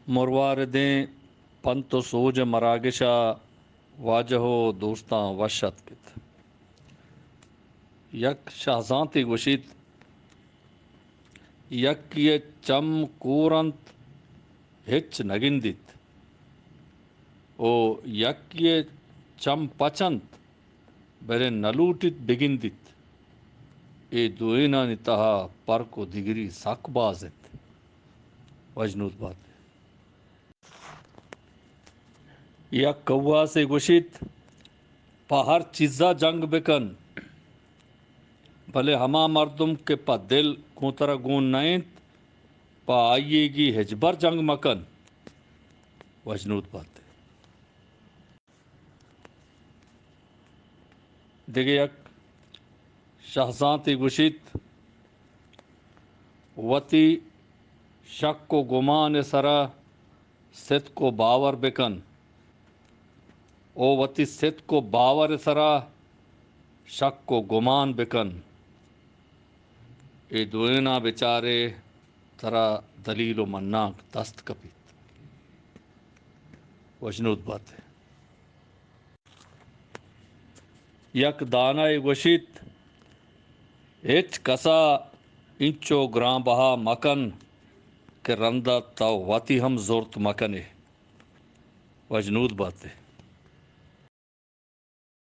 مرواردیں پنت و سوج ءِ مراگش ءَ واجہ و دوستاں وش اتک ات۔ یک شہزانتے گوشیت، یکے ءِ چم کور انت، ہچ نہ گندیت، و یکے ءِ چم پچ انت، بلے نہ لوٹیت بگندیت۔ اے دوئینانی تہا پرک و دگری سک باز انت۔ وشنود بات۔ یک کواسے گوشیت، پہ ہر چیزا جنگ بکن، بلے ہما مردم کہ پہ دل گوں ترا گون نہ انت، پہ آئی گی ہچبر جنگ مکن۔ وشنود بات۔ دگہ یک شہزانتے گوشیت، وتی شک و گمان ءِ سرا ستک و باور بکن، او وتی ستک و باور ءِ سرا شک و گمان بکن۔ اے دوئیناں بچارے، ترا دلیل و منانک دست کپیت۔ وشنود بات۔ یک دانائے گوشیت، ہچ کسا اینچو گران بہا مکن کہ رندا تو وتی ہم زرت مکنے۔ وشنود باتے۔